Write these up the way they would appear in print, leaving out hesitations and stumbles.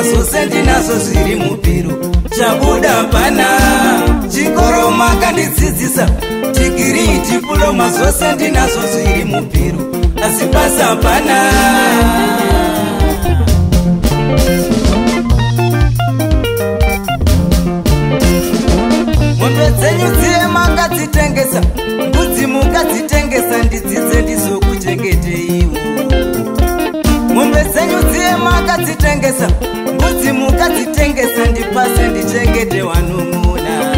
zvose ndinazvo zviri mupiro, chabuda pana. Chikoro makandidzidzisa, degree, diploma, zvose ndinazvo zviri mupiro, asi basa pana. Mombe dzenyu dziye makadzitengesa, mbudzi mukadzitengesa, ndidzidze ndizokuchengeteiwo. Mombe dzenyu dziye makadzitengesa, mbudzi mukadzitengesa, ndipase ndichengete wanun'una.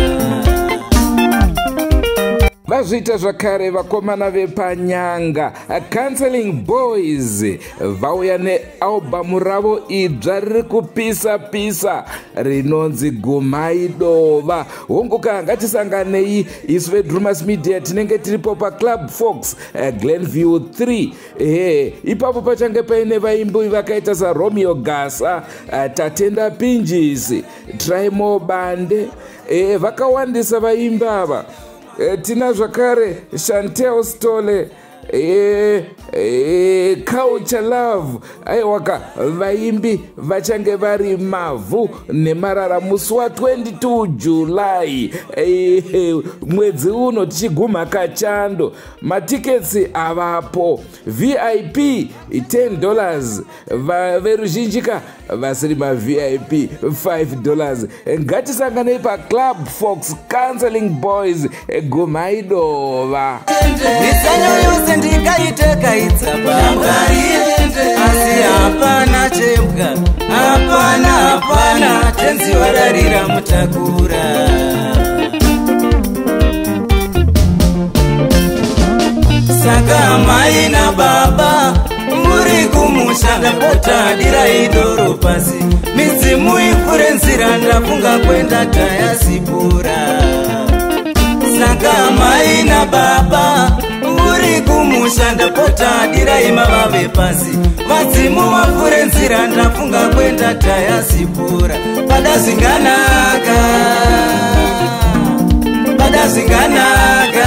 Vazviita zvakare vakomana vepaNyanga Counseling Boys, vauya nealbhamu ravo idzva riri kupisa pisa rinonzi Gumai Dova. Honguka, ngatisanganei isu veDrumas Media, tinenge tiripo paClub Fox, Glenview 3. Ehe, ipapo pachange paine vaimbi vakaita saRomeo Gasa, Tatenda Pinjisi, Trimo Bande, vakawandisa vaimbi ava. Tina zvakare Chantel Stole, Culture Love. Aiwaka, vaimbi vachange vari mavhu nemarara musi wa22 July, mwedzi uno, tichiguma kachando. Matiketsi avapo, VIP $10, veruzhinji ka vasiri maVIP $5. Ngatisanganei paClub Fox, Counseling Boys, Gumai Dova. Mitsanyo yose ndikaitekaidza baba, asi hapana chembwa, hapana, hapana. Tenzi wararira mutakura. Saka mai nababa muri kumusha, ndapota dirai doro pasi, midzimu ivhure nzira, ndafunga kwenda diaspora. Saka mai nababa muri kumusha, ndapota dirai mavave pasi, vadzimu vavhure nzira, ndafunga kwenda diaspora. Pada zvinganaka, pada zvinganaka.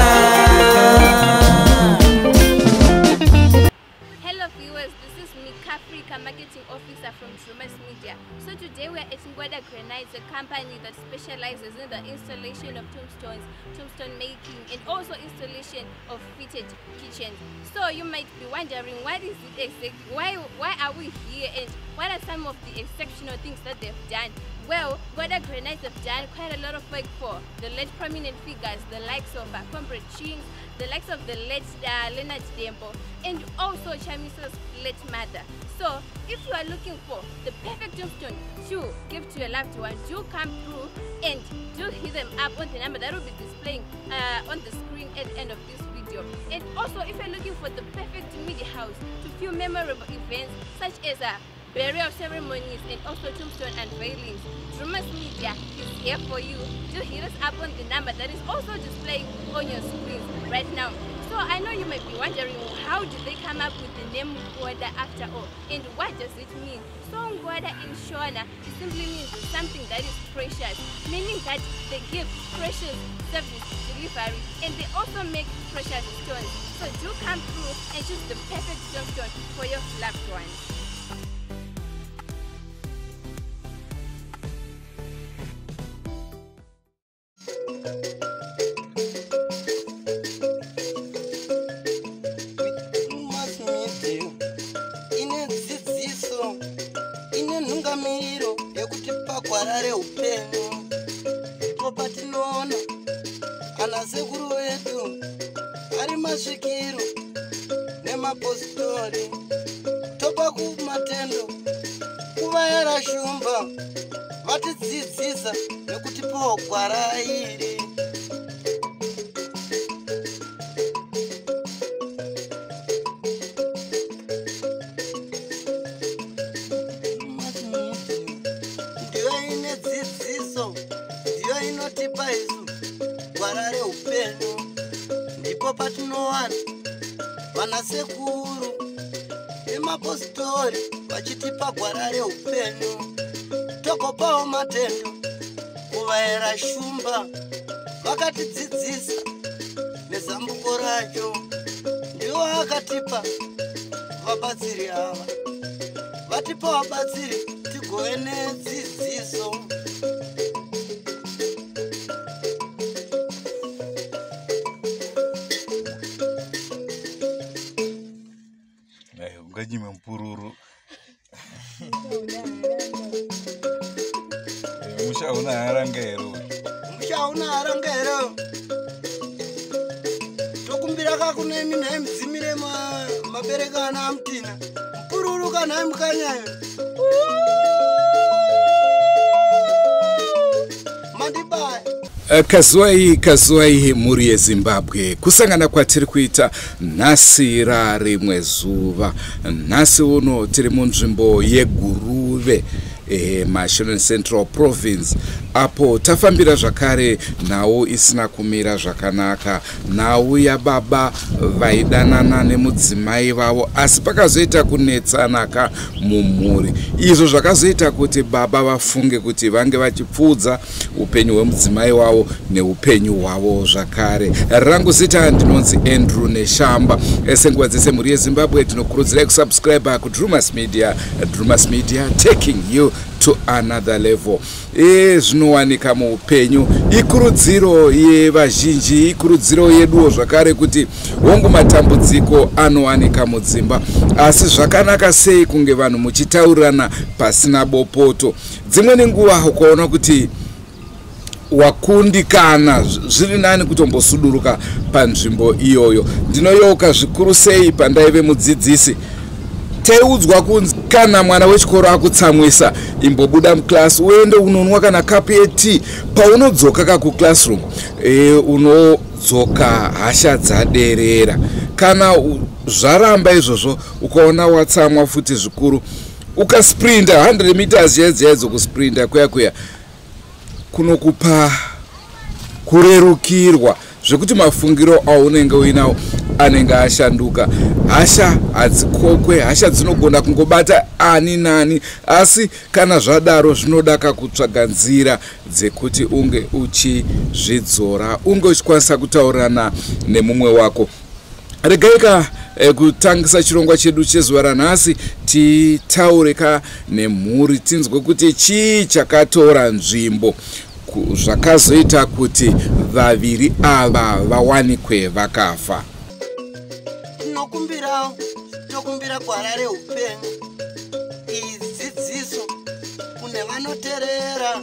Hello viewers, this is Mikafrika, marketing officer from Drumas Media. So today we are at Ngweda Granites, a company that specializes in the installation of tombstones, tombstone making, and also installation of fitted kitchens. So you might be wondering, what is it exactly? Why are we here, and what are some of the exceptional things that they've done? Well, Ngweda Granites have done quite a lot of work for the late prominent figures, the likes of Comrade Chings, the likes of the late Leonard Dembo, and also Chamisa's late mother. So if you are looking for the perfect tombstone to give to your loved one, do come through and do hit them up on the number that will be displaying on the screen at the end of this video. And also, if you're looking for the perfect media house to film memorable events such as a burial ceremonies and also tombstone unveilings, Drumas Media is here for you. Do hit us up on the number that is also displaying on your screens right now. So I know you might be wondering, how did they come up with the name Ngweda after all, and what does it mean? So Ngweda in Shona, it simply means something that is precious, meaning that they give precious service delivery and they also make precious stones. So do come through and choose the perfect tombstone for your loved ones. Drumas Media ine dzidziso, ine nhungamiro yekutipa gwara reupenyu. Ndipo patinoona ana sekuru vedu ari masvikiro nemapostori, topa kumatendo kuvayera shumba vatidzidzisa nekutipawo gwara iri. Drumas Media ndiyo ine dzidziso, ndiyo inotipa isu gwara reupenyu. Ndipo patinowana vana sekuru nemapostori vachitipa gwara reupenyu, togopawo matendo kuvayera shumba vakatidzidzisa nezambuko racho. Ndiwo akatipa vabatsiri ava, vatipa vabatsiri. Tigove nedzidziso. Unganyime mupururu. Musha una haranga here? Musha una haranga here? Tokumbira kakunemi nhai mudzimire mabereka ana amutina. Mupururu kana mukanyayo. Mandibaya. Kazuwai kazuwai mhuri yeZimbabwe, kusangana kwatiri kuita nhasi rarimwe zuva. Nhasi uno tiri munzvimbo yeGuruve, Mashonaland Central Province, apo tafambira zvakare nhau isina kumira zvakanaka, nhau yababa vaidanana nemudzimai vavo, asi pakazoita kunetsanaka mumhuri, izvo zvakazoita kuti baba vafunge kuti vange vachipfuudza upenyu hwemudzimai wavo neupenyu hwavo zvakare. Rangu zita ndinonzi Andrew Neshamba. Senguva dzese mhuri yeZimbabwe, tinokurudzirai kusubscribe kuDrumas Media. Drumas Media, taking you to another level. Zvinowanika muupenyu ikurudziro yevazhinji, ikurudziro yeduwo zvakare kuti hongu matambudziko anowanika mudzimba, asi zvakanaka sei kunge vanhu muchitaurirana pasina bopoto. Dzimweni nguva ukaona kuti wakundikana, zviri nani kutombosuduruka panzvimbo iyoyo. Ndinoyeuka zvikuru sei pandaive mudzidzisi, taiudzwa kunzi kana mwana wechikoro akutsamwisa, imbobuda muclass uende unonwa kana kapu yetii. Paunodzoka kakuclassroom, unodzoka hasha dzaderera. Kana zvaramba izvozvo, ukaona watsamwa futi zvikuru, ukasprinta 100 meters chaidzo, kusprinta kuya kuya kunokupa kurerukirwa zvekuti mafungiro aunenge uinawo anenge ashanduka. Hasha hadzikokwe, hasha dzinogona kungobata ani nani, asi kana zvadaro zvinodaka kutsvaga nzira dzekuti unge uchizvidzora, unge uchikwanisa kutaurirana nemumwe wako. Regai kutangisa chirongwa chedu chezuva ranhasi, titaure ka nemhuri, tinzwe kuti chii chakatora nzvimbo zvakazoita kuti vaviri ava vawanikwe vakafa. Tinokumbirawo, tokumbira gwara reupenyu, iyi dzidziso kune vanoterera,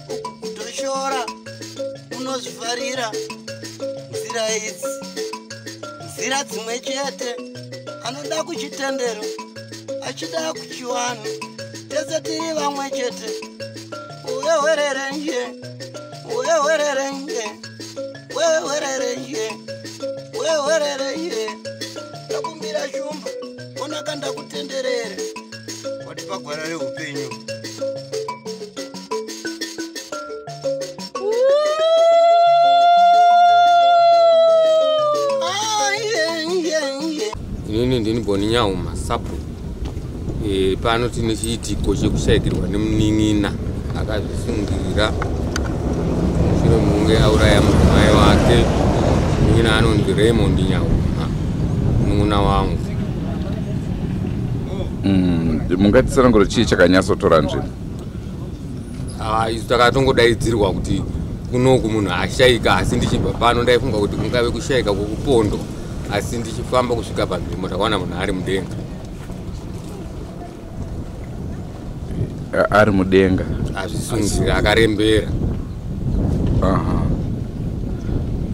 uku kutoshora unozvifarira. Nzira idzi nzira dzimwe chete, anoda kuchitendero achida kuchiwano, tese tiri vamwe chete. Wewererenje, wewererenje, wewererenje, wewererenje. Ndakumbira shumba, onaka ndakutenderere, watipa gwara reupenyu. Inini ndini Boni Nyauma Sapu. Pano tine chiitiko chekushayikirwa nemunin'ina akazvisungirira mushure munge auraya mudzimai wake. Munin'ina anonzi Raymond Nyauma, munun'una wangu. Mungatitsanangura chii chakanyatsotora nzvimbo? Isu takatongodaidzirwa kuti kunoku munhu ashaika, asi ndichibva pano ndaifunga kuti kungave kushaika kwokupondo, asi ndichifamba kusvika panzvimbo ndakaona munhu ari mudenga. Ari mudenga azvisungira akarembera.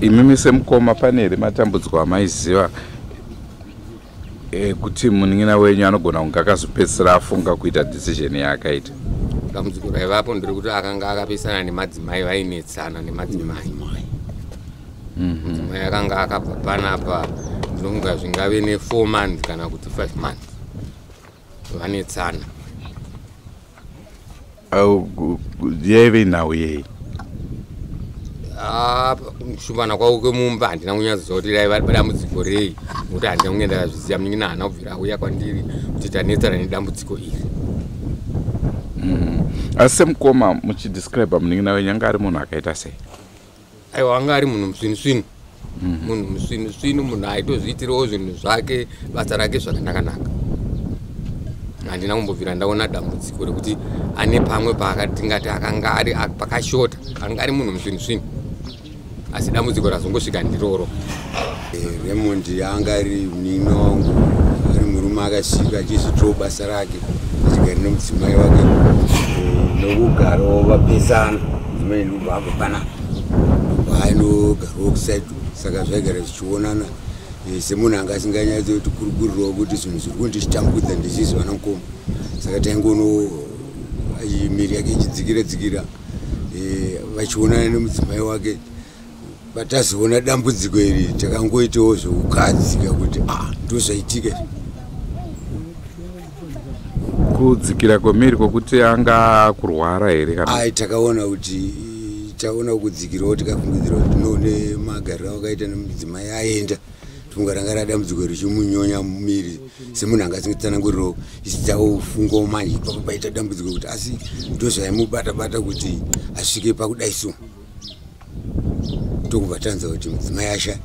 Imimi semukoma, pane here matambudziko amaiziva kuti munin'ina wenyu anogona kunge akazopedzisira afunga kuita decision yaakaita? Dambudziko raivapo nderekuti akanga akapesana nemadzimai, vainetsana nemadzimai. Mudzimai akanga akabva panapa, ndinofunga zvingave ne4 months kana kuti 5 months vanetsana. Yaive nhau yei? Kushumbana kwavo kwemumba handina kunyatsoziva kuti raiva dambudziko rei, nokuti handina kunge ndakazviziva. Munin'ina haana kubvira auya kwandiri kuti tanetsana nedambudziko iri. Asi semukoma, muchidescribe munin'ina wenyu, anga ari munhu akaita sei? Aiwa, anga ari munhu musvinisvinu, munhu musvinisvinu, munhu aitozviitirawo zvinhu zvake, basa rake zvakanaka-naka. Handina kumbobvira ndaona dambudziko rekuti ane pamwe paakatingati akanga ari pakashota, anga ari munhu musvinisvini, asi dambudziko razongosvika ndiroro. Raymond anga ari munin'ina wangu, ari murume akasvika achizvitawo basa rake, achigara nemudzimai wake nokugarawo vapesana. Mudzimai ndobva abva panapa, ndobva ainogarawo kusaidi, saka zvaigara zvichionana. Semunhu anga asinganyatsoti kurukurirawo kuti zvinhu zviri kundichitambudza ndizvizvi vana mukoma, saka taingono miri yake ichidzikira dzikira, vachionana nemudzimai wake. Patazoona dambudziko iri takangoitawo zvekukadzika kuti ndozvaitika izvi. Kudzikira kwemiri kwokuti anga kurwara here kana? Ai, takaona kuti taona kudzikirawo, tikafungidzira kuti tinoone magariro akaita nemudzimai aenda, tifunga ranga radambudziko richimunyonya mumiri. Semunhu anga asingatsanangurirawo, isi taofungawo manje ipapo paita dambudziko kuti asi ndozvaimubata-bata kuti asvike pakudai so, tokubva tanza kuti mudzimai asha,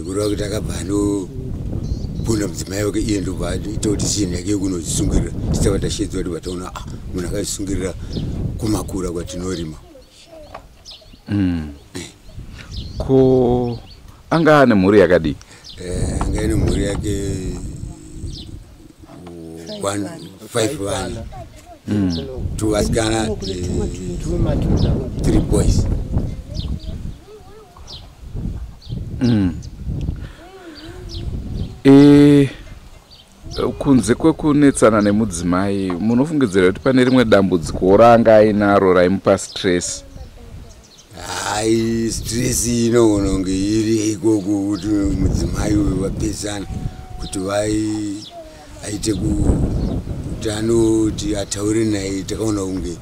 kureva kuti akabva anoponda mudzimai wake iye, ndobva aita decision yake yekunozvisungirira. Tisava tashedzwa kuti vataona munhu akazvisungirira kumakura kwatinorima. Ko anga ane mhuri yakadii? Anga ine mhuri yake 5 vana, 2 vasikana, 3 boys. Kunze kwekunetsana nemudzimai, munofungidzira kuti pane rimwe dambudziko ranga ainaro raimupa stress? Hai, stress inogona kunge iri ikoko kuti mudzimai uyu vapesana, kuti vai aite kuti anoti ataure naye. Takaona kunge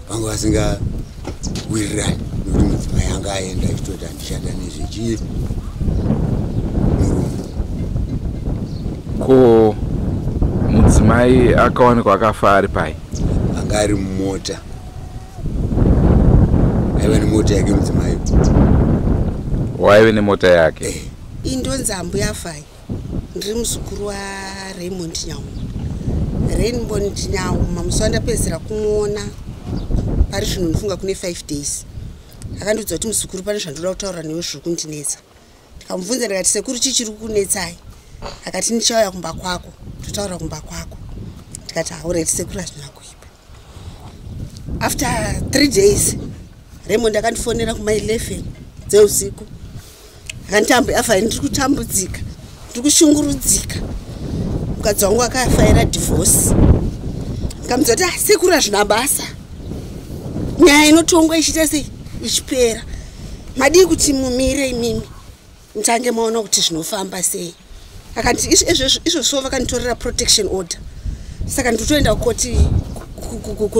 vanga vasingawirirani nekuti mudzimai anga aenda achitoti handichada nezvechii murume. Ko mudzimai akawanikwa akafa ari pai? Anga ari mumota, aiva nemota yake mudzimai. Waive nemota yake? Indonzi Ambuya Fai, ndiri muzukuru waRaymond Nyauma. Raymond Nyauma musi wandapedzisira kumuona pari zvino ndifunga kune 5 days, akandiudza kuti muzukuru pane zvandoda kutaura newe zviri kundinetsa. Ndikamubvunza ndikati sekuru chii chiri kukunetsai? Akati ndichauya kumba kwako totaura kumba kwako. Ndikati alright sekuru, hazvina kuipa. After 3 days Raymond akandifonera kuma 11 dzeusiku, akanditi Ambuya Fai, ndiri kutambudzika, ndiri kushungurudzika, mukadzi wangu akafaira divorce. Ndikamudza kuti sekuru hazvina basa, nyaya inotongwa ichiita sei ichipera, madii kuti mumire imimi mutange maona kuti zvinofamba sei. Akati izvozvo vakanditorera protection order, saka nditoenda kukoti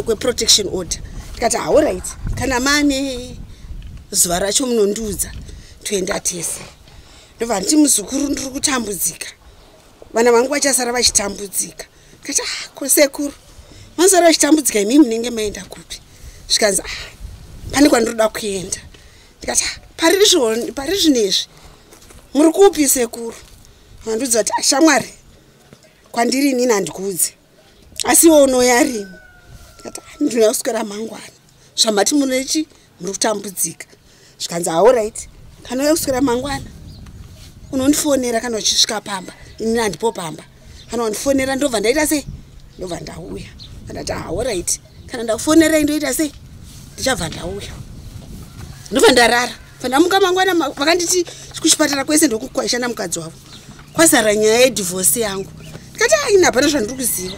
kweprotection order. Ndikati alright, kana maane zuva racho munondiudza toenda tese. Ndobva nditi muzukuru ndiri kutambudzika, vana vangu vachasara vachitambudzika. Ndikati ko sekuru vanosara vachitambudzika imimi munenge maenda kupi? Zvikanzi pane kwandiroda kuenda. Ndikati pari zvinezvi muri kupi sekuru? Vandiudza kuti shamwari kwandiri inini handikuudzi, asi iwe unoya rini? Ndikati ndinoya kuswera mangwana, zvamati munechi muri kutambudzika. Zvikanzi alright, kana uya kuswera mangwana unondifonera kana uchisvika pamba, inini handipo pamba, kana wandifonera ndobva ndaita sei, ndobva ndauya. Ndati alright, kana ndakufonerai ndoita sei, ndichabva ndauya. Ndobva ndarara. Pandamuka mangwana vakanditi kuchipatara kwese ndokukwaishana mukadzi wavo, kwazara nyaya yedhivhosi yangu. Ndikati ini hapana zvandiri kuziva,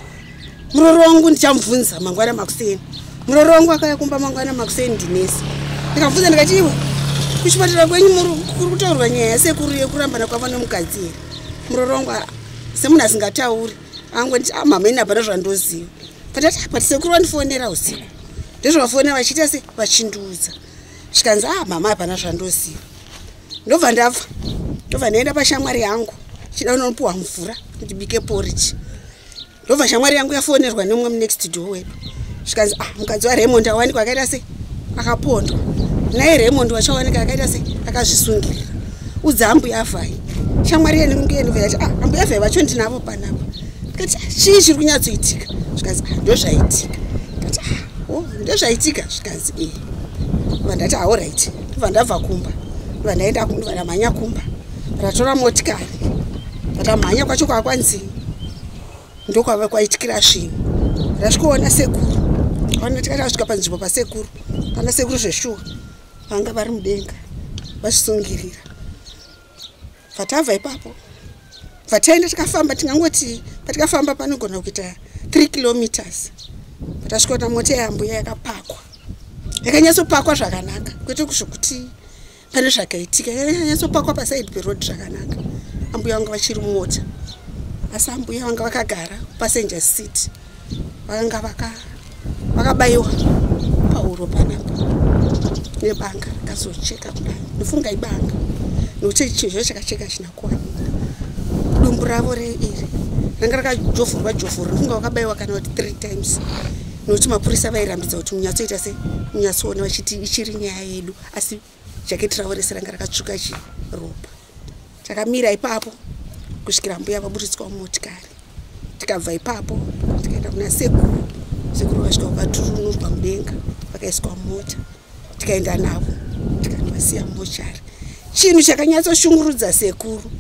muroro wangu ndichamubvunza mangwana makuseni. Muroro wangu akauya kumba mangwana makuseni ndinesi. Ndikamubvunza ndikati iwe kuchipatara kwenyu kuri kutaurwa nyaya yasekuru yekurambana kwavo nemukadzi here? Muroro wangu semunhu asingatauri angonditi mama ini hapana zvandoziva. Patati pati sekuru vandifonera usiku, ndozvavafonera vachiita sei vachindiudza. Zvikanzi mama hapana zvandoziva. Ndobva ndabva, ndobva ndaenda pashamwari yangu chida unopiwa mvura kuti bike porridge. Ndobva shamwari yangu yafonerwa nemumwe munext door wedu. Zvikanzi mukadzi waRaymond awanikwa akaita sei akapondwa, naye Raymond wachawanika akaita sei akazvisungirira. Udza Ambuya Fai. Shamwari yangu ndobva yati Ambuya Fai vacho ndinavo panapa. Kati chii chiri kunyatsoitika? Zvikanzi ndozvaitika. Kati o ndozvaitika. Zvikanzi e. Ndobva ndati alright. Ndobva ndabva kumba, ndobva ndaenda, ndobva ndamhanya kumba, ndatora motikari, ndatamhanya kwacho kwakwanzi ndokwava kwaitikira zvinhu. Ndasvikoona sekuru. Ona tikati asvika panzvimbo pasekuru, pana sekuru zveshuwa vanga vari mudenga vachisungirira. Bva ipapo bva taenda, tikafamba, tingangoti patikafamba panogona kuita 3 kilometers. Patasvikaona mota yambuya yakapakwa, yakanyatsopakwa zvakanaka, kwete kuzvokuti pane zvakaitika. Yakanyatsopakwa paside peroad zvakanaka. Ambuya vanga vachiri mumota, asi ambuya vanga vakagara passenger seat, vakanga vakabayiwa pahuro panapa nebanga rakazocheka kudai. Ndofunga ibanga, nokuti chinhu chakacheka china kuwanika. Dumbu ravo reiri ranga rakajovhurwa jovhurwa. Ndofunga vakabayiwa kana kuti 3 times, nokuti mapurisa vairambidza kuti munyatsoita se munyatsoona, vachiti ichiri nyaya yedu. Asi jaketi ravo rese ranga rakatsvuka chiropa. Takamira ipapo kusvikira mbuya vaburitswa mumotikari. Tikabva ipapo tikaenda kuna sekuru. Sekuru vasvika vakaturunurwa mudenga, vakaiswa mumota, tikaenda navo, tikanovasiya mumochari. Chinhu chakanyatsoshungurudza sekuru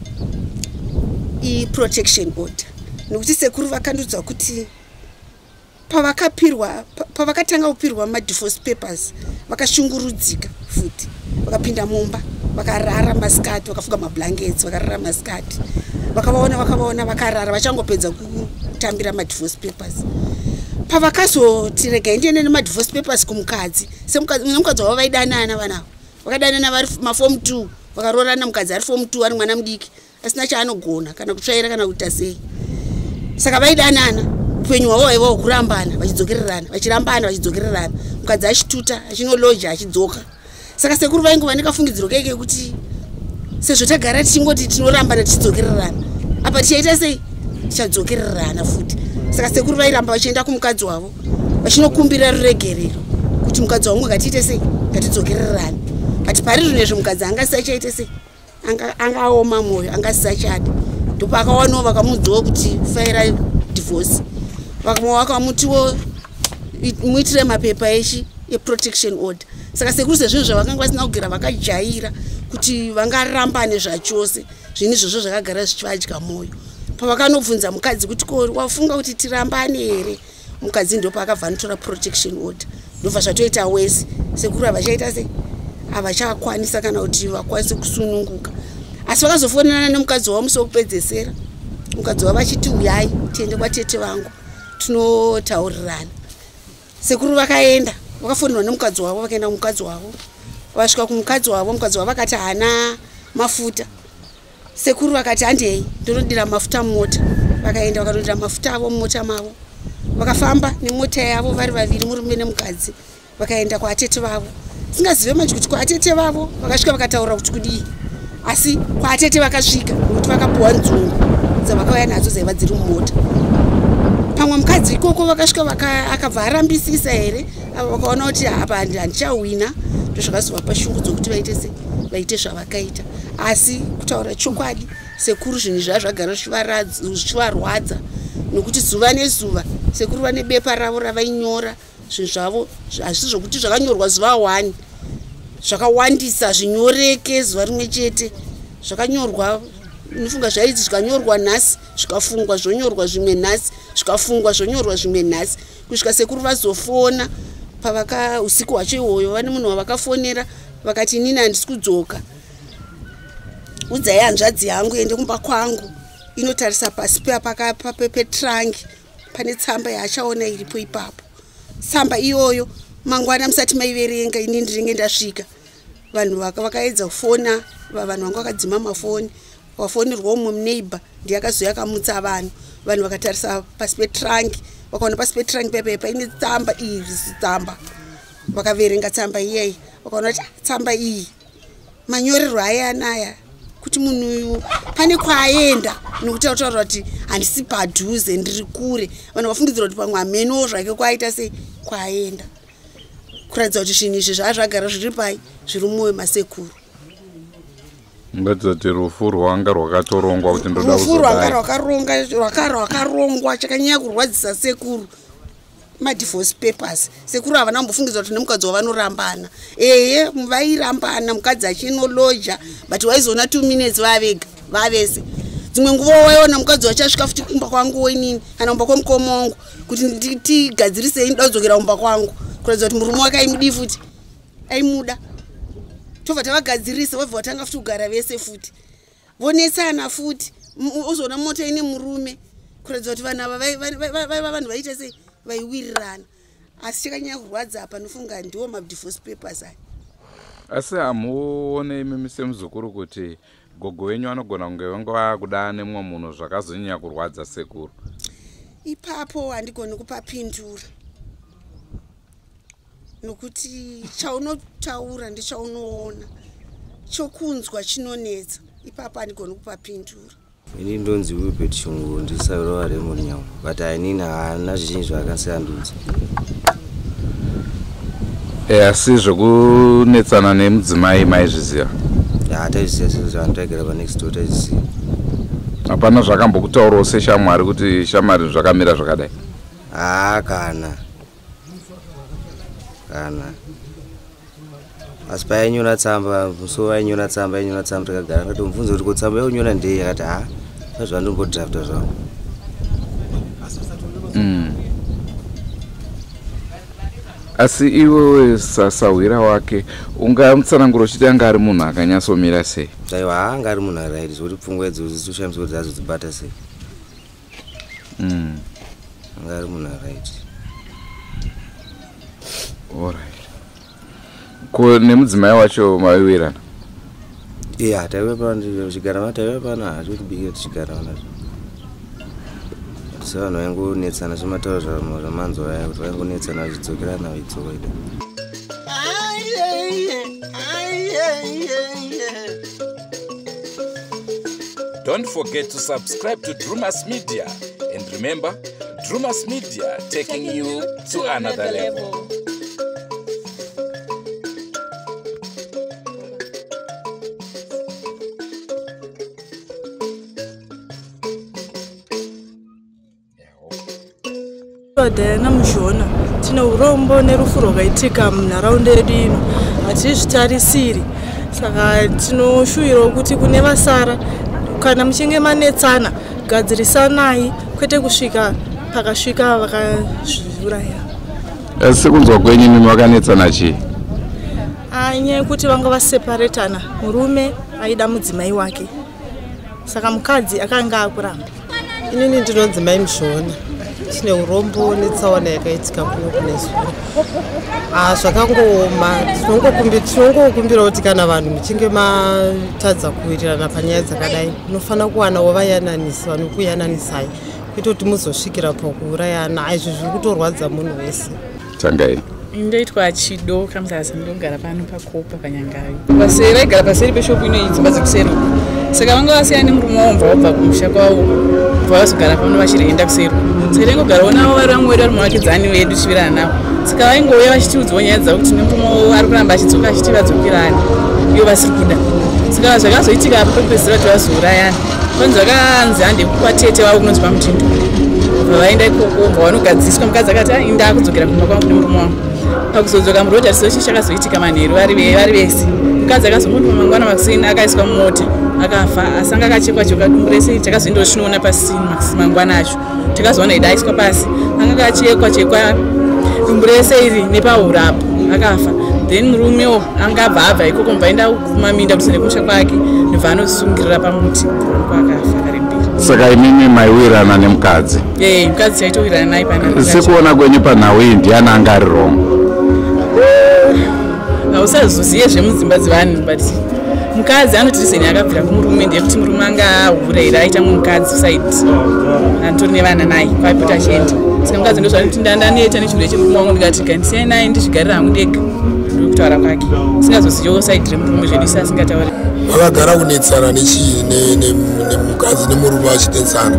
iprotection order, nekuti sekuru vakandudzwa kuti pavakapirwa, pavakatanga kupirwa madivorce papers, vakashungurudzika futi. Vakapinda mumba, vakarara masikati, vakafuga mablankets, vakarara masikati. Vakavaona vakarara vachangopedza kutambira madivorce papers. Pavakazoti regai ndiende nemadivorce papers kumukadzi, semukadzi wavo vaidanana, vanavo vakadanana vari maform 2, vakaroorana mukadzi ari form 2, ari mwana mudiki asina chaanogona kana kutsvaira kana kuita sei. Saka vaidanana, upenyu hwavo hwaiva hwokurambana vachidzokererana, vachirambana vachidzokererana, mukadzi achituta, achinoloja, achidzoka. Saka sekuru vaingova nekafungidziro keke kuti sezvo tagara tichingoti tinorambana tichidzokererana, apa tichaita sei, tichadzokererana futi. Saka sekuru vairamba vachienda kumukadzi wavo vachinokumbira ruregerero kuti mukadzi wangu, ngatiite sei, ngatidzokererane. But pari zvino izvo mukadzi angasisachaite sei, angaoma mwoyo, angasisachada. Ndopaakawanawo vakamudzawo kuti faira divorce. Vamwe vakamutiwo muitire mapepa echi eprotection order. Saka sekuru sezvinhu zvavakanga vasina kugara vakajaira kuti vangarambane zvachose, zvinhu izvozvo zvakagara zvichivadya mwoyo. Pavakanobvunza mukadzi kuti ko wafunga kuti tirambane here, mukadzi ndopaakabva anotora protection order. Ndobva zvatoita wese, sekuru havachaita sei, havachakwanisa kana kuti vakwanise kusununguka. Asi vakazofonerana nemukadzi wavo musi wekupedzesera, mukadzi wavo achiti uyai tiende kwatete vangu tinotaurirana. Sekuru vakaenda, vakafonerwa nemukadzi wavo, vakaenda kumukadzi wavo. Vasvika kumukadzi wavo, mukadzi wavo akati haana mafuta. Sekuru vakati handei ndinodira mafuta mumota. Vakaenda vakanodira mafuta avo mumota mavo, vakafamba nemota yavo vari vaviri, murume nemukadzi, vakaenda kwaatete vavo. Singazive manje kuti kwaatete vavo vakasvika vakataura kuti kudii, asi kwaatete vakasvika nekuti vakapuwa nzungu dzavakauya nadzo dzaiva dziri mumota. Pamwe mukadzi ikoko vakasvika akabva arambisisa here, ava vakaona kuti apa handichahwina. Ndozvakazovapa shungu dzokuti vaite se vaite zvavakaita. Asi kutaura chokwadi, sekuru zvinhu zvaa zvagara zvichivarwadza, nokuti zuva nezuva sekuru vane bepa ravo ravainyora zvinhu zvavo. Hazvisi zvokuti zvakanyorwa zuva 1, zvakawandisa zvinyoreke zuva rimwe chete. Zvakanyorwa, nofunga zvaidzi zvikanyorwa nhasi, zvikafungwa, zvonyorwa zvimwe nhasi, zvikafungwa, zvonyorwa zvimwe nhasi, kusvika sekuru vazofona. Pavaka usiku hwacho ihwoyo vane munhu wavakafonera, vakati inini handisi kudzoka, udzai hanzvadzi yangu ende kumba kwangu inotarisa pasi petrunk, pane tsamba yaachaona iripo ipapo. Tsamba iyoyo mangwana musati maiverenga, ini ndinenge ndasvika. Vanhu vakaedza kufona, vanhu vanga vakadzima mafoni. Wafonerwa umwe muneighbor, ndiye akazouya akamutsa vanhu. Vanhu vakatarisa pasi petrunk, vakaona pasi petrunk pepe paine tsamba iyi, tsamba. Vakaverenga tsamba iyeyi, vakaona kuti ah, tsamba iyi manyorerwo aya anaya kuti munhu uyu pane kwaaenda, nokuti ataura kuti handisi padhuze, ndiri kure. Vanhu vafungidzira kuti pamwe hamenowo zvake kwaaita sei, kwaaenda, kuratidza kuti zvinhu izvi zvaa zvagara zviri pai, zviri mumwoyo masekuru. Ngatizati rufu rwanga rwakatorongwa kuti ndoda Rufu rwanga kuzodai. rwakarongwa. Chakanyanya kurwadzisa sekuru madivorce papers. Sekuru havana kumbofungidza kuti nemukadzi wavanorambana. Eye, vairambana, mukadzi achinoloja, but waizoona 2 minutes vavega vavese. Dzimwe nguva waiona mukadzi wachasvika futi kumba kwangu inini kana kumba kwemukoma wangu kuti tigadzirisei, ndoda kudzokera kumba kwangu, kuratidza kuti murume wake aimudii futi, aimuda. Tobva tavagadzirisa, vobva vatanga futi kugara vese futi, vonetsana futi. Uzoona mota ine murume, kuratidza kuti vanhu ava vaiva vanhu vaiita sei, vaiwirirana. Asi chakanyanya kurwadza apa nofunga ndiwo madivorce papers aya. Asi hamuone imimi semuzukuru kuti gogo wenyu anogona kunge vanga vakuda nemumwe munhu, zvakazonyanya kurwadza sekuru? Ipapo handigoni kupapindura, nokuti chaunotaura ndechaunoona, chokunzwa chinonetsa. Ipapo handigoni kupapindura. Ini ndonzi Wilbert Shungu, ndisawira waRaymond Nyamu, but ainini haana zvizhinji zvaakasiyandudza. Asi zvekunetsana nemudzimai maizviziva? Ya, taizviziva sezvanhu taigara panext door, taizviziva. Hapana zvakambokutaurawo seshamwari kuti shamwari zvakamira zvakadai? Haa, kana asi painyora tsamba, musi wainyora tsamba, ainyora tsamba takagara. Ndatomubvunza kuti ko tsamba yaunyora ndei, akati ha, zvandimbodrafta zvangu. Asi iwewe sasahwira wake ungamutsanangura uchiti anga ari munhu akanyatsomira sei? Aiwa, anga ari munhu aright, zvokuti pfungwa idzodzo dzitoshamisa kuti dzazodzibata sei. Anga ari munhu aright. Alright, ko nemudzimai wacho maiwirana? Iya, taiva pano tichigara, taiva pano, hatitibikira tichigara panazvo. Sevanhu vaingonetsana sematauro zvamanzwa vaya, kuti vaingonetsana vachidzokerana, vachidzoka ida. Don't forget to subscribe to Drewmas Media. And remember, Drewmas Media, taking you to another level. Diana Muzhona, tine urombo nerufu rwakaitika munharaunda yedu ino, hatizvitarisiri. Saka tinoshuvirawo kuti kune vasara, kana muchinge manetsana, gadzirisanai, kwete kusvika pakasvika vakazviuraya. Asi kunzwa kwenyu mimi vakanetsana chii? Nyaya yekuti vanga vaseparetana, murume aida mudzimai wake, saka mukadzi akanga akuramba. Inini ndinonzi Mai Muzhona. Tine urombo netsaona yakaitika kuno kune zuro. Zvakangooma. Tinongokumbira kuti kana vanhu muchinge matadza kuwirirana panyaya dzakadai, munofanira kuwanawo vayananisi vanokuyananisai, kwete kuti muzosvikira pakuurayana. Izvi zviri kutorwadza munhu wese. Tangai. Ndoitwa Chido Kamusasa, ndogara pano paKopa paNyangavi. Paseri vaigara paseri peshopu ino, dzimba dzekuseri uku. Saka vanga vasiyana nemurume wavo, mubva vabva kumusha kwavo, bva vazogara pano vachirenda kuseri. Saka taingogarawo navo vari vamwe vedu, vari muvakidzani vedu, tichivirana navo. Saka vaingouya vachitiudzawo nyaya dzavo kuti nemurume wavo ari kuramba achidzoka achiti vadzokerane, ivo vasiri kuda. Saka zvakazoitika apo pekupedzisira kuti vazourayana, kwanzi vakanzi hande kwatete vavo kunonzi paMutindo. Bva vaenda ikoko, bva vanogadziriswa. Mukadzi akati ini ndakudzokera kumba kwangu nemurume wangu. Pakuzodzoka murodhi, hatizivi chii chakazoitika manheru, vari vese. Mukadzi akazomuti mangwana makuseni akaiswa mumota akafa, asi anga akachekwa chekwa dumbu rese. Takazoendawo tinoona pasini mangwana acho, takazoona ida aiswa pasi, anga akachekwa chekwa dumbu rese iri nepahurapo, akafa. Then murumewo anga abva abva ikoko, mubva aenda kumaminda kuti nekumusha kwake, ndobva anosungirira pamuti kwakafa akarembera. Saka imimi maiwirana nemukadzi? Ee, mukadzi chaitowirirana naye pana. Sekuona kwenyu panhau iyi, ndiani anga ari wrong? Hausazoziye zvemudzimba dzevanhu, but mukadzi anoti reason yakabvira kumurume ndeyekuti murume anga ahura here, aita mumwe mukadzi side, anditori nevana naye kwaipota achienda. Saka mukadzi ndozvanoti ndandaneta nechirwere chemurume wangu, ndikati gandisiyai naye ndizvigarira hangu ndega. Ndokutaura kwake, singazoziyewo side remurume zvedu isi asingatauri. Vakagara kunetsana nemukadzi nemurume vachinetsana.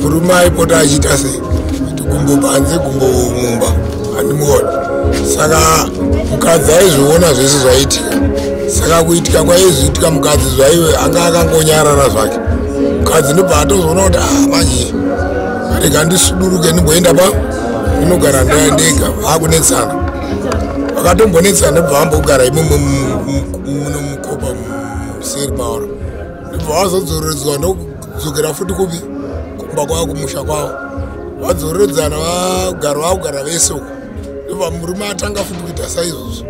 Murume aipota achiita sei, gumbo panze, gumbo mumba, handimuoni. Saka mukadzi aizviona zvese zvaiitika. Saka kuitika kwaizviitika mukadzi zvaive anga akangonyarara zvake. Mukadzi ndobva atozoona kuti ah manje rega ndisuduruke ndimboenda pa ndinogara ndega. Vakunetsana, vakatombonetsana, ndobva vambogara imomo muno mukopa museri pauro. Ndobva vazodzoreredzwa ndokudzokera futi kupi kumba kwavo, kumusha kwavo. Vadzoreredzana, vagara vakugara vese uko. Ndobva murume atanga futi kuita saizvozvo.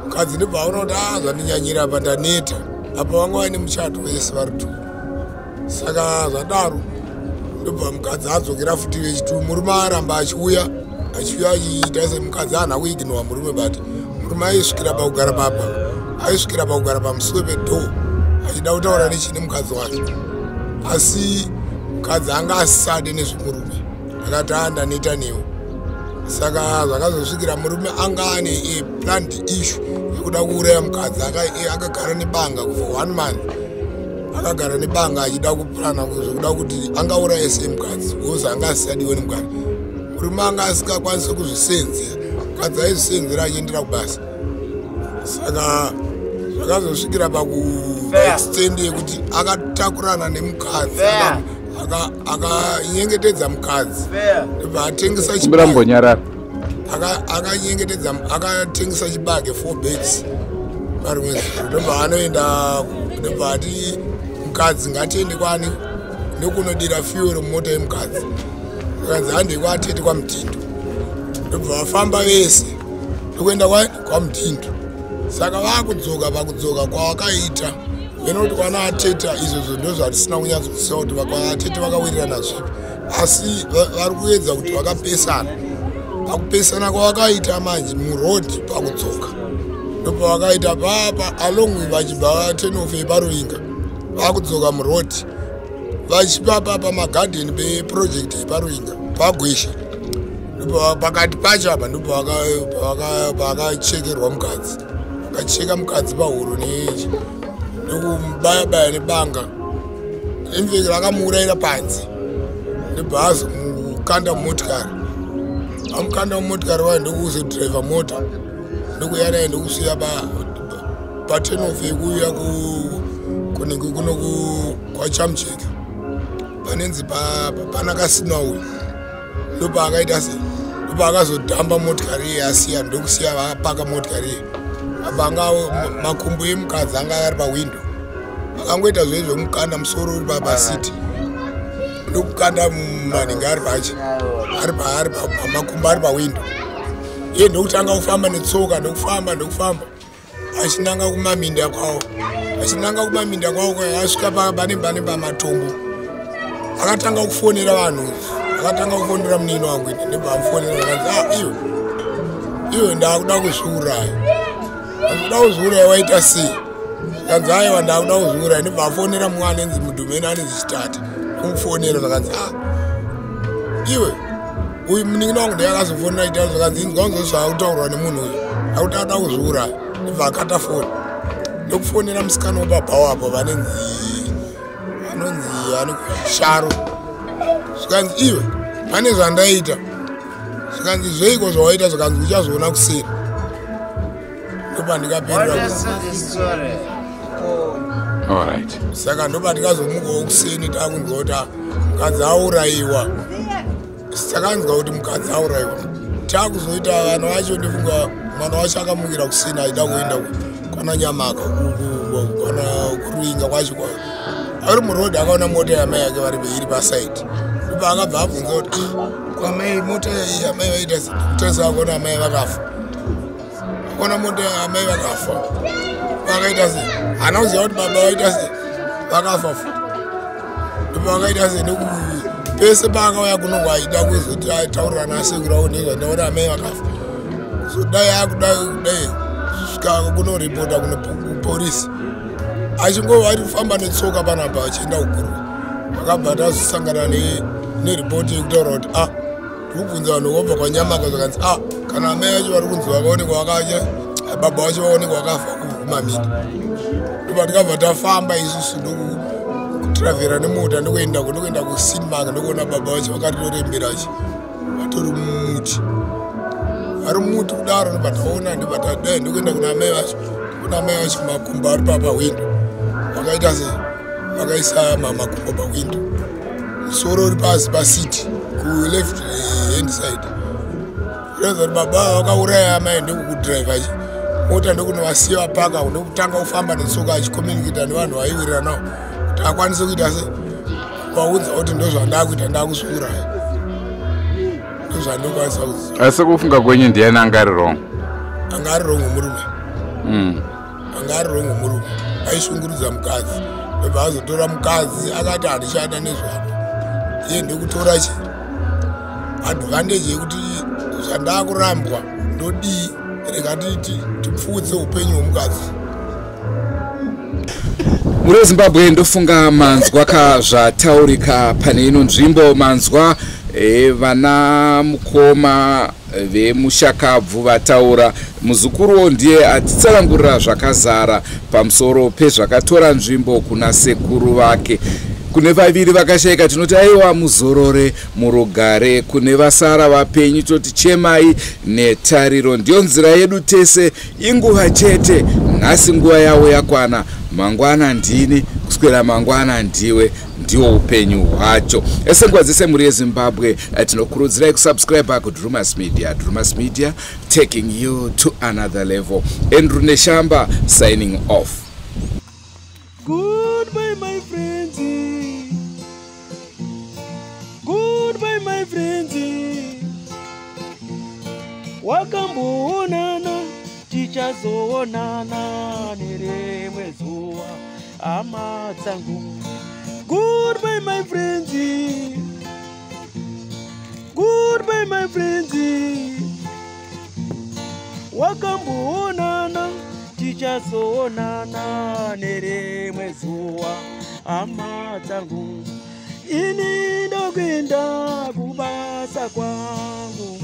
Mukadzi ndobva aona kuti a zvandinyanyira apa, ndaneta apa. Vanga vaine muchato vese vari two. Saka zvadaro ndobva mukadzi adzokera futi vechitu. Murume aramba achiuya, achiuya achiita semukadzi haana kuignora murume, but murume aisvikira pakugara papa, aisvikira pakugara pamusuwe pedoor achida kutaura nechine mukadzi wake. Asi mukadzi anga asisade nezvemurume, akati a ndaneta newe. Saka zvakazosvikira murume anga ane a planned issue yekuda kuuraya mukadzi. Akagara nebanga for one month, akagara nebanga achida kuplana zvekuda kuti angauraye sei mukadzi, because anga asisadiwe nemukadzi. Murume anga asingakwanisi kuzvisenzera, mukadzi aizvisenzera achiendera kubasa. Saka zvakazosvikira pakuextend yekuti akatakurana nemukadzi, akanyengetedza mukadzi, ndobva atengesa. Kumbira mbonyarara. Akanyengetedza, akatengesa chibage, 4 bags parimwe zuva. Ndobva anoenda, ndobva ati mukadzi ngatiende kwani ndokunodira fuel mumota yemukadzi. Akanzi handei kwatete kwaMutindo. Ndobva vafamba vese ndokuenda kwaMutindo. Saka vakudzoka, pakudzoka kwavakaita venoti kwana ateta, izvozvo ndo zvatisina kunyatsokuziva kuti kwaatete vakawirirana zvipi, asi vari kuedza kuti vakapesana. Pakupesana kwavakaita manje muroad pakudzoka, ndopavakaita papa along vachibva turn-off yepaRuinga, vakudzoka muroad vachipapa pamagadheni peproject yepaRuinga paGweshe, pakati pacho apa ndopavakachekerwa mukadzi. Vakacheka mukadzi pahuro nechi ndokumubaya baya nebanga. In fact vakamuurayira panze, ndobva azomukanda mumotikari. Amukanda mumotikari wayo, ndokuzodhiraivha mota, ndokuya naye, ndokusiya paturn-off yekuuya kunenge kuno kwaChamucheka, panenzi pana kasina uyu. Ndopaakaita se ndopaakazodhamba motikari iye asiya, ndokusiya vakapaka motikari iye. Apa anga makumbo emukadzi anga ari pawindo. Akangoita zve zvemukanda, musoro uri paseat, ndokukanda manhingi ari pachi ari pamakumbo ari pawindo. Iye ndokutanga kufamba netsoka, ndokufamba, ndokufamba achinanga kumaminda kwavo, achinanga kumaminda kwavo. Asvika pane pamatombo, akatanga kufonera vanhu. Akatanga kufonera munini wangu ini, ndobva amufonera, akanzi ah, iwe iwe, ndakuda kuzviuraya. Ndakuda kuzviuraya, waita sei? Kanzi aiwa, ndakuda kuzviuraya. Ndobva afonera mumwe anenzi Mudhumeni, anenzi Chitata, kumufonera. Zvakanzi ah, iwe uyu munin'ina wangu ndiye akazofonera ita. Zvakanzi inzwa unzo zvaakutaurwa nemunhu uyu, akuti ada kuzviuraya. Ndobva akata foni, ndokufonera musikana webaba wapo vanenzi anonzi ani, Sharo. Zvikanzi iwe, pane zvandaita. Zvikanzi zveiko zvawaita? Zvikanzi uchazoona kuseri. Ndopandikaperera. Alright. Saka ndopandikazomukawo kuseni, takunzwa kuti ah, mukadzi aurayiwa. Takanzwa kuti mukadzi aurayiwa, takuzoita vana vacho. Ndifunga mwana wacho akamukira kuseni achida kuenda kwana Nyamaka, kwana kuRuinga kwacho. Kwa ari muroad akaona mota yamai yake vari iri paside. Ndopa akabva abvunza kuti ah, kwamai mota yamai vaita kutarisa, akaona amai vakafa. Akaona mota amai vakafa, vakaita sei? Haana kuziva kuti baba vaita sei, vakafa futi. Ndopa vakaita sei neku pese paakauya kuno achida kuzoti ataurirana asekurawo nezvandaona amai vakafa. Kuzodai akudai kudai kusvika kunoripota kunopolisi, achingova ari kufamba netsoka panapa achienda kuGuruve, akabva tazosangana neripoti yekutaura kuti a ah, ndikubvunza vanhu vobva kwaNyamaka. Zvakanzi a ah, kana amai vacho vari kunzi vakaonekwa vakacha, baba vacho vaonekwa vakafa kumaminda. Ndoba tikabva tafamba isusu ndokutravhera nemota, ndokuenda kusinmark, ndokuona baba vacho vakatitorembera chi vatori mumuti, vari mumuti kudaro. Ndobva taona, ndobva tadai, ndokuenda kuna amai vacho. Kuna mai vacho makumbo ari pahwindo, vakaita sei, vakaisa makumbo pahwindo, musoro uri pasi pasiti kuleft hand side. Kuratidza kuti baba vakauraya amai ndekukudhiraivha mota, ndokunovasiya vapaka, ndokutanga kufamba netsoka achicommunicata nevanhu vaiwirira navo kuti akwanise kuita se kuvaudza kuti ndozvandakuita, ndakuzviuraya, ndozvandokwanisa kuziva. Asi kufunga kwenyu ndiani anga ari wrong? Anga ari wrong murume. Anga ari wrong murume, aishungurudza mukadzi, ndobva azotora mukadzi akati handichada nezvako. Iye ndekutora chi advantage yekuti zvandakurambwa ndodii, rega tipfuudze upenyu hwemukadzi. Muri weZimbabwe, ndofunga manzwa ka zvataurika pane ino nzvimbo. Manzwa vana mukoma vemushakabvu vataura, muzukuruwo ndiye atitsanangurira zvakazara pamusoro pezvakatora nzvimbo kuna sekuru vake. Kune vaviri vakashayika tinoti aiwa, muzorore murugare. Kune vasara vapenyu toti chemai netariro. Ndiyo nzira yedu tese, inguva chete. Nhasi nguva yavo yakwana, mangwana ndini, kuswera mangwana ndiwe. Ndiwo upenyu hwacho. Ese nguva dzese, mhuri yeZimbabwe, tinokurudzirai kusubscribe kuDrumas Media. Drumas Media, taking you to another level. Andrew Neshamba signing off. Goodbye, my friends. Goodbye, my friends. Wakamboonana, tichazoonana nerimwe zuva, hama dzangu. Goodbye, my friends. Goodbye, my friends. Wakamboonana, tichazoonana nerimwe zuva, hama dzangu. Ini ndokuenda kubasa kwangu.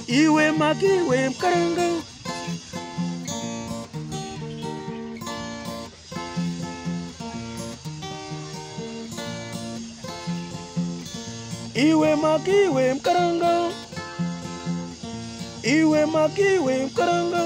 Iwe makiwe mukaranga. Iwe makiwe mukaranga. Iwe makiwe mukaranga.